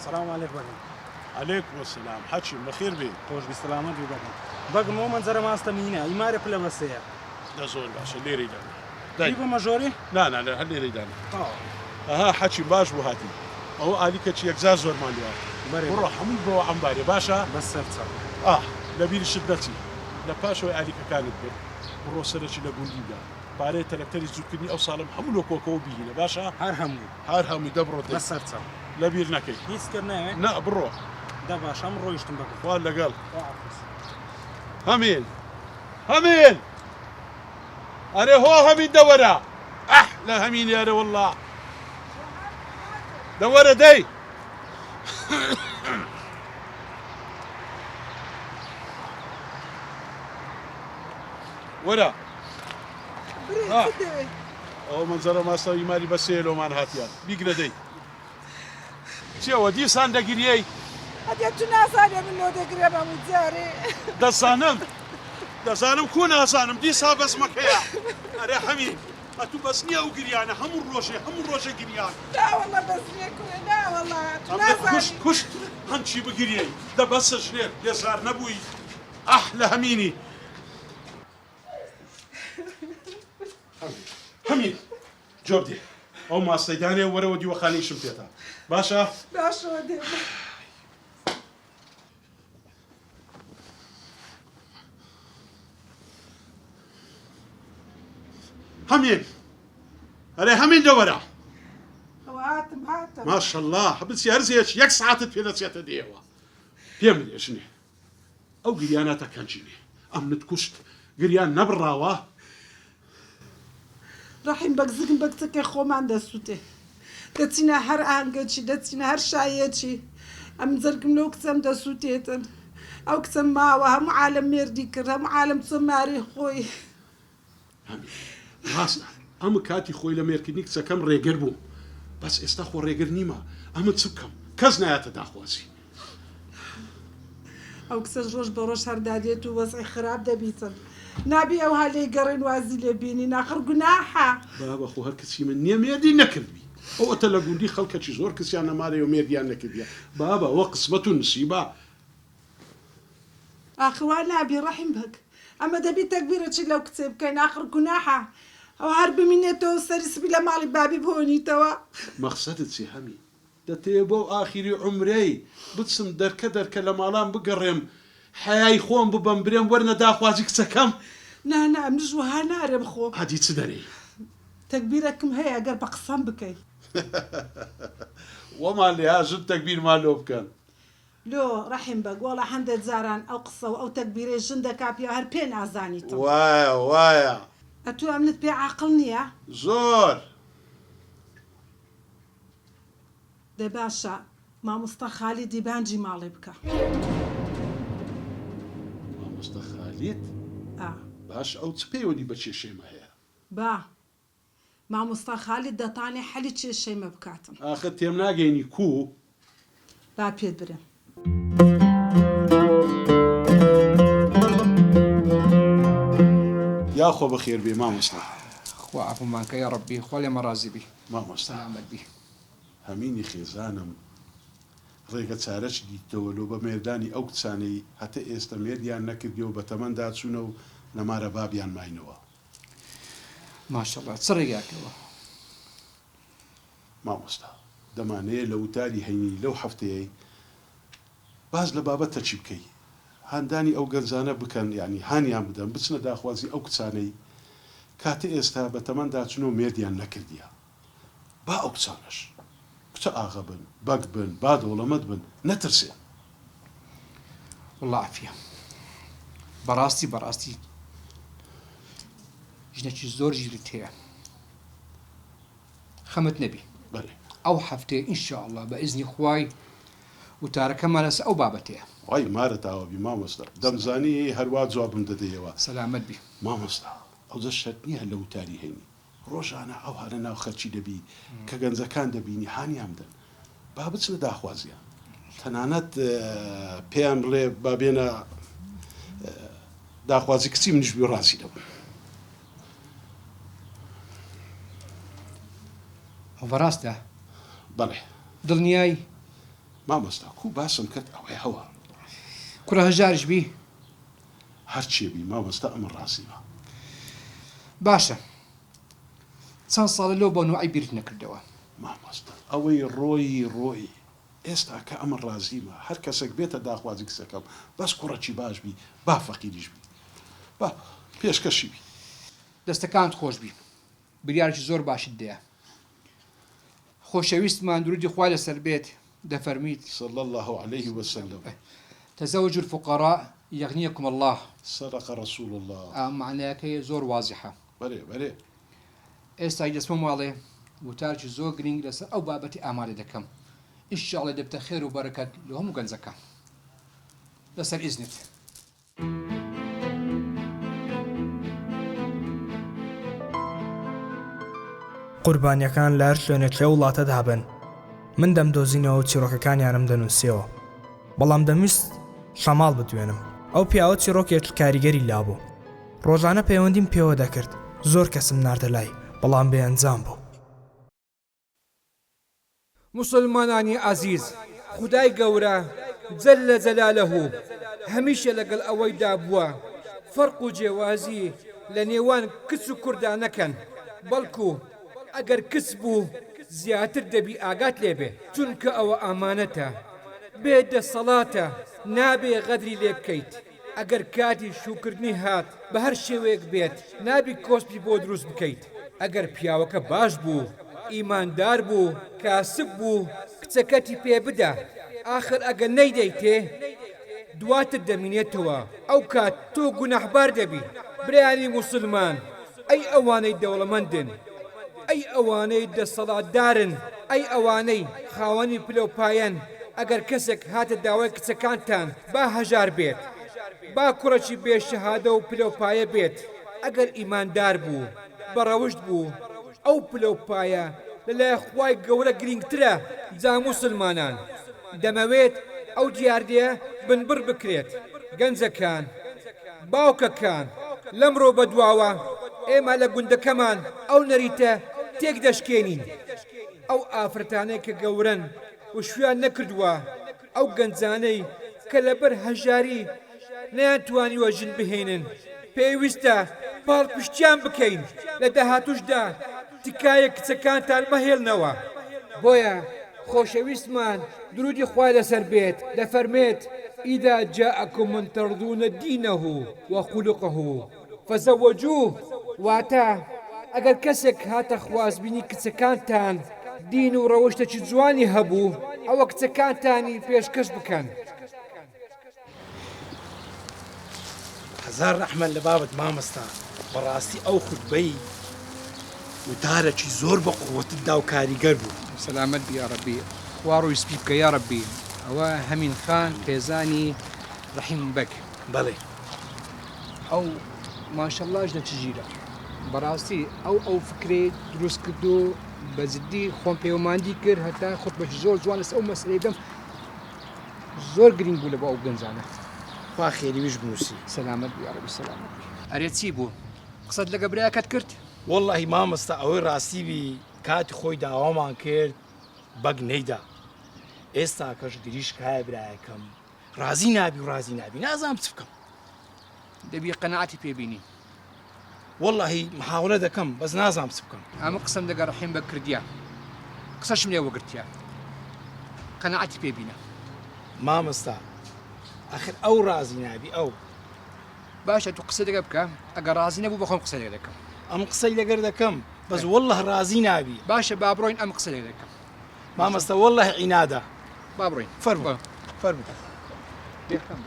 سلام علیک بەگم. علیکم السلام حەکیم بەخێر بێی. خۆشبی سەلامەت بی بەگم. بەگم ئەو مەنزەرە ماستە مینە ئیمارێ پلە بەسەیە. دە زۆر باشە لێرەی دانێ. دای. بیبەمە ژۆرێ؟ نا نا هەر لێرەی دانێ. تەواو. ئەها حەکیم باش بوو هاتی. ئەوە ئالیکەکی یەکجار زۆرمان لێ هات. بەرێ بڕۆ بەگم. هەمووی بەوە عەمبارێ باشە؟ بە سەر چاو. ئاه لە بیرشت نەچی لە پاشەوەی ئالیکەکانت برد بڕۆ سەرەکی لە گوندی بدە پارەی تەرەکتەری جووتکردنی ئەو ساڵەم هەموو لۆ کۆکەوە بیهینە باشە؟ هەر هەمووی. هەر هەمووی دە بڕۆ دەی. بە سەر چاو. لە بیر نەکەی. هیچ تر ناوێ؟ نا بڕۆ. دە باشە ئەم ڕۆیشتم بەگم. خوا لەگەڵ. خوا حافز. هەمین هەمین ئەرێ هۆ هەمین دە وەرە ئەح لە هەمینی ئەرێ وەڵڵا دە وەرە دەی. وەرە. برێ چت دەوێ؟ ئەوە مەنزەرە ماستاوی ماری بەسەیە لۆمان هاتیە بیگرە دەی. چیەوە دیسان دەگریەی؟ ئەدێ تو نازانێ من لۆ دەگرێم هەموو جارێ. دەزانم دەزانم کو نازانم دیسا بەزمەکەیە ئەرێ حەمید ئەتوو بەس نیە ئەو گریانە هەموو ڕۆژێ هەموو ڕۆژێ گریان. ناوەڵا بەس نیە کوڕێ ناوەڵا تو ئەمنت کوشت نازانی. کوشت هەنچی بگریەی دە بەسە ژنێ بێزار نەبووی ئەح لە هەمینی. هەمین جواب دێ ئەو ماستەی دانێ وەرەوە دیوەخانە ئیشم پێتە باشە؟ باشەوە دێم. هەمین ئەرێ هەمین دەوەرە. هاتم هاتم. ماشەڵڵا بچی هەرزێک یەک ساعتت پێ دەچێتە دێەوە پێم بدێ ژنێ ئەو گریانە تا کەنجینێ ئەمنت کوشت گریان نەبڕاوە. ڕەحیم بەگ زگم بە کچەکەی خۆمان دەسوتێ دەچینە هەر ئاهەنگەکی دەچینە هەر شاییەکی ئەمن جەرگم لەو کچەم دەسوتێتن ئەو کچەم ماوە هەموو عالەم مێردی کرد هەموو عالەم چۆ ماری خۆی. هەمی ڕاستە ئەمن کاتی خۆی لە مێرکردنی کچەکەم ڕێگر بووم بەس ئێستا خۆ ڕێگر نیمە ئەمن چ بکەم کەس نایەتە داخوازی. ئەو کچەش ڕۆژ بە ڕۆژ هەر دادێت و وەزعی خراپ دەبیتن نابی ئەوها لێی گەڕێن وازی لێ بینین ئاخر گوناحە. بابە خۆ هەر کچی من نیە مێردی نەکردبی ئەوەتە لە گوندی خەڵکەکی زۆر کچیان لە مالێ و مێردیان نەکردیە بابە ئەوە قسمەت و نسیبە. ئاخر وا نابی ڕەحیم بەگ ئەمە دەبی تەگبیرە چی لەو کچەی بکەین ئاخر گوناحە ئەوە هەر بمینێتەوە سەری سپی لە ماڵی بابی بهۆنیتەوە. مەخسەدت چیە هەمی دەتەوێ بۆ ئاخیری عومرەی بچم دەرکە دەرکە لە ماڵان بگەڕێم حەیای خۆم ببەم برێم وەرنە داخوازی کچەکەم. نا نا ئەمنیش وەها نارێم خۆ. ئادی چ دەرێی. تەگبیرەکم هەیە گەر بە قسەم بکەی. وەمان لێها ژن تەگبیرمان لۆ بکەن. لۆ ڕەحیم بەگ وەڵا هەندێ جاران ئەو قسە و ئەو تەگبیرەی ژن دەکا پیاو هەر پێ نازانیتم. وایە وایە. ئەتوو ئەمنت پێ عاقڵ نییە؟ زۆر. دە باشە مامۆستا خالیدی بانگی ماڵێ بکە. مامۆستا خالید؟ ئا. باشە ئەو چ پەیوەندی بە کێشەی مە هەیە؟ با مامۆستا خالید دەتانێ حەلی کێشەی مە بکاتن. ئاخر تێمناگەینی کوو؟ با پێت برێم. یاخوا بەخێر بێی مامۆستا. خوا عەفومان کە یاڕەبی خوا لێمان ڕازی بی. مامۆستا. سەلامەت بی. هەمینی خێزانم ڕێگە چارەچ دیتەوە لۆ بە مێردانی ئەو کچانەی هەتە ئێستە مێردیان نەکردیە و بەتەمەن داچوونە و لە مارە بابیان ماینەوە. ماشاءاللە چ ڕێگاکەوە. مامۆستا دەمانەیە لە وتاری هەینی لەو هەفتەیەی باس لە بابەتەکی بکەی هاندانی ئەو گەنجانە بکەن یانی هانیان بدەن بچنە داخوازی ئەو کچانەی کاتە ئێستا بەتەمەن داچونە و مێردیان نەکردیە با ئەو کچانەش کچە ئاغە بن بەگ بن با دەوڵەمەد بن نەترسێن. وەڵا عەفیە بەڕاستی بەڕاستی ژنەکی زۆر ژیرت هەیە خەمت نەبی بەلێ. ئەو هەفتەیە ان شاء اللە بە ئیزنی خوای وتارەکەمان لەسەر ئەو بابەتەیە. وای مارت ئاوا بی مامۆستا دەمزانی هەروا جوابم دەدەیەوە. سەلامەت بی. مامۆستا ئەوجە شەرت نیە هەر لە وتاری هەینی ڕۆژانە ئەوها لە ناو خەلکی دەبی کە گەنجەکان دەبینی هانیان بدەن با بچنە داخوازیان تەنانەت پێیان بڵێ با بێنە داخوازی کچی منیش بی ڕازی دەبم. ئەوە ڕاستە؟ بەڵێ. دڵنیای؟ مامۆستا کوو باسم کرد ئەوەی هەوە. کوڕە هەژاریش بی؟ هەرچێ بی مامۆستا ئەمن ڕازیمە. باشە چەند ساڵە لەو بەونوعەی بیرت نەکردەوە؟ مامۆستا ئەوەی ڕۆیی ڕۆیی ئێستا کە ئەمن ڕازیمە هەر کەسەک بێتە داخوازی کچەکەم بەس کوڕەکی باش بی با فەقیریش بی با پێشکەشی بی. دەستەکانت خۆش بی بریارێکی زۆر باشت دەیا خۆشەویستمان درودی خوای لەسەر بێت دەفەرمیت. صلی اللە علیه وسلم. تزوجوا الفقراء یغنیکم اللە. صدق رسول اللە. ئا مەعنایەکەی زۆر وازحە. بەرێ بەرێ. ئێستاش دەچمە ماڵێ وتارێکی زۆر گرینگ لەسەر ئەو بابەتی ئامادە دەکەم ان شاء اللە دەبتە خێر و بەرەکەت لۆ هەموو گەنجەکان. لەسەر ئیزنت. قوربانیەکان لە هەر شوێنێکی ئەو وڵاتەدا بن من دەمدۆزینەوە و چیڕۆکەکانیانم دەنووسیەوە بەڵام دەمویست شەماڵ بدوێنم ئەو پیاوە چیڕۆکێکی کاریگەری لابوو ڕۆژانە پەیوەندیم پێوە دەکرد زۆر کەسم ناردە لای بەڵام بێ ئەنجام بوو. موسڵمانانی ئازیز خودای گەورە جل جلالە هەمیشە لەگەڵ ئەوەیدا بووە فەرق و جێوازی لە نێوان کچ و کوڕدا نەکەن بەڵکو ئەگەر کچ بوو زیاتر دەبی ئاگات لێبێ چونکە ئەوە ئامانەتە بێ دەسەڵاتە نابێ غەدری لێ بکەیت. ئەگەر کاتی شووکردنی هات بە هەر شێوەیەک بێت نابی کۆسپی بۆ دروست بکەیت، ئەگەر پیاوەکە باش بوو، ئیماندار بوو، کاسب بوو کچەکەتی پێ بدە، ئاخر ئەگەر نەیدەیتێ دواتر دەمینێتەوە ئەوکات تۆ گوناحبار دەبی. برایانی موسڵمان ئەی ئەوانەی دەوڵەمەندن، ئەی ئەوانەی دەسەڵاتدارن، ئەی ئەوانەی خاوەنی پلەو پایەن، ئەگەر کەسێک هاتە داوای کچەکانتان با هەژار بێت، با کوڕێکی بێ شەهادە و پلەو پایە بێت، ئەگەر ئیماندار بوو، بەڕەوشت بوو، ئەو پلەو پایە لەلای خوای گەورە گرینگترە، جا موسڵمانان دەمەوێت ئەو دیاردەیە بنبڕ بکرێت، گەنجەکان، باوکەکان، لەمڕۆ بەدواوە ئێمە لە گوندەکەمان ئەو نەریتە تێکدەشکێنین، ئەو ئافرەتانەی کە گەورەن و شویان نەکردووە، ئەو گەنجانەی کە لەبەر هەژاری نەیانتوانیوە ژن بهێنن، پێویستە پاڵپشتیان بکەین، لە داهاتووشدا تکایە کچەکانتان مەهێڵنەوە. بۆیە خۆشەویستمان درودی خوای لەسەر بێت دەفەرمێت، اذا جاءکم من ترضون دینه وخلقه فزوجوه، واتە، ئەگەر کەسێک هاتە خوازبینی کچەکانتان دین و ڕەوشتێکی جوانی هەبوو ئەوە کچەکانتانی پێشکەش بکەن. هەزار ڕەحمەت لە بابت مامۆستا بەڕاستی ئەو خوتبەی وتارەکی زۆر بە قوەتت دا و کاریگەر بوو. سەلامەت بی یاڕەبی خوا ڕووی سپی بکە یاڕەبی ئەوە هەمین خان خێزانی ڕەحیم بەگ. بەڵێ. ئەو ماشەڵڵا ژنە چ ژیرە بەڕاستی ئەو ئەو فکرەی دروست کردو بە جدی خۆم پێوەماندی کرد هەتا خوتبەکی زۆر جوان لەسەر ئەو مەسەلەی دەم زۆر گرینگ بوو لە بۆ ئەو گەنجانە. خوا خێری ویش بنوسی. سەلامەت بی یاڕەبی سەلامەت بی. ئەرێ چی بوو قسەت لەگە برایەکەت کرد؟ وەڵاهی مامۆستا ئەوەی ڕاستی بی کاتی خۆی داوامان کرد بەگ نەیدا ئێستاکەش گریشکایە برایەکەم ڕازی نابی و ڕازی نابی نازانم چ بکەم. دەبی قەناعەتی پێ بینی. وەڵاهی محاولە دەکەم بەس نازانم چ بکەم. ئەمن قسەم لەگەڵ ڕەحیم بەگ کردیە قسەشم لێ وەگرتیە قەناعەتی پێ بینە. مامۆستا ئەخر ئەو ڕازی نابی ئەو. باشە تو قسەی لەگەر بکە ئەگەر ڕازی نەبوو بەخۆم قسەی لەگەر دەکەم. ئەم قسەی لەگەر دەکەم بەس واللە ڕازی نابی. باشە با بڕۆین ئەم قسەی لەگەر دەکەم. مامۆستا واللە عینادە. با بڕۆین. فەرموو فەرموو. بێخەم بە.